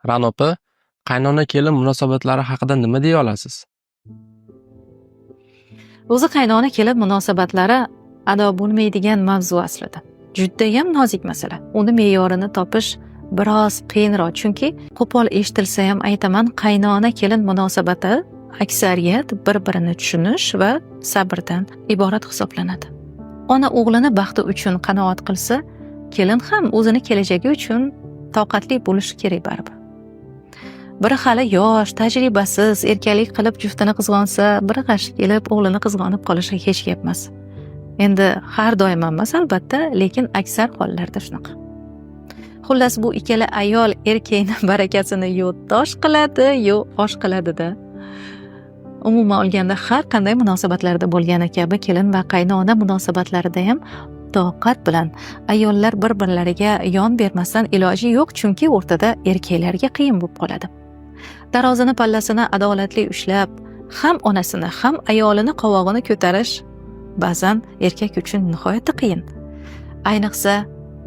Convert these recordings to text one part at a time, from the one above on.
Ra'no opa, qaynona-kelin munosabatlari haqida nima deya olasiz? O'zi qaynona kelin munosabatlari ado bo'lmaydigan mavzu aslida. Judayam nozik masala. Uni me'yorini topish biroz qiyinroq, chunki qo'pol eshitilsa ham aytaman, qaynona kelin munosabati aksariyat bir-birini tushunish va sabrdan iborat hisoblanadi. Ona o'g'lini baxti uchun qanoat qilsa, kelin ham o'zini kelajagi uchun toqatli bo'lishi kerak baribir. Biri hali yosh, tajribasiz, erkalik qilib juftini qizg'onsa, biri g'ashi kelib o'g'lini qizg'onib qolishi hech gap emas. Endi har doim emas albatta, lekin aksar hollarda shunaqa. Xullas, bu ikkala ayol erkakni barakasini yo tosh qiladi, yo osh qiladida. Umuman olganda, har qanday munosabatlarda bo'lgani kabi kelin va qaynona munosabatlarida ham toqat bilan ayollar bir-birlariga yon bermasdan iloji yo'q, chunki o'rtada erkaklarga qiyin bo'lib qoladi. Tarozini pallasini adolatli ushlab, ham onasini, ham ayolini qovog'ini ko'tarish ba'zan erkak uchun nihoyatda qiyin. Ayniqsa,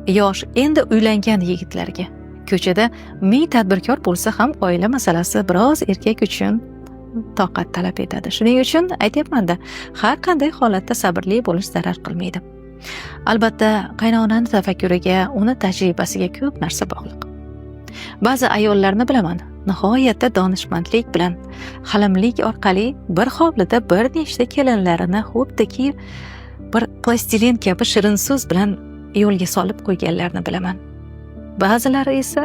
yosh, endi uylangan yigitlarga. Ko'chada ming tadbirkor bo'lsa ham oila masalasi biroz erkak uchun toqat talab etadi. Shuning uchun aytyapman-da, har qanday holatda sabrli bo'lish zarar qilmaydi. Albatta, qaynonani tafakkuriga, uni tajribasiga ko'p narsa bog'liq. Ba'zi ayollarni bilaman, nihoyatda donishmandlik bilan, halimlik orqali bir hovlida bir nechta kelinlarini xuddiki bir plastilin kabi shirin so'z bilan yo'lga solib qo'yganlarni bilaman. Ba'zilari esa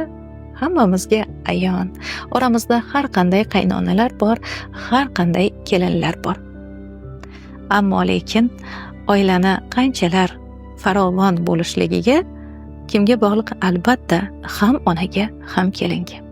hammamizga ayon. Oramizda har qanday qaynonalar bor, har qanday kelinlar bor. Ammo lekin oilani qanchalar farovon bo'lishligiga kimga bog'liq? Albatta, ham onaga, ham kelinga.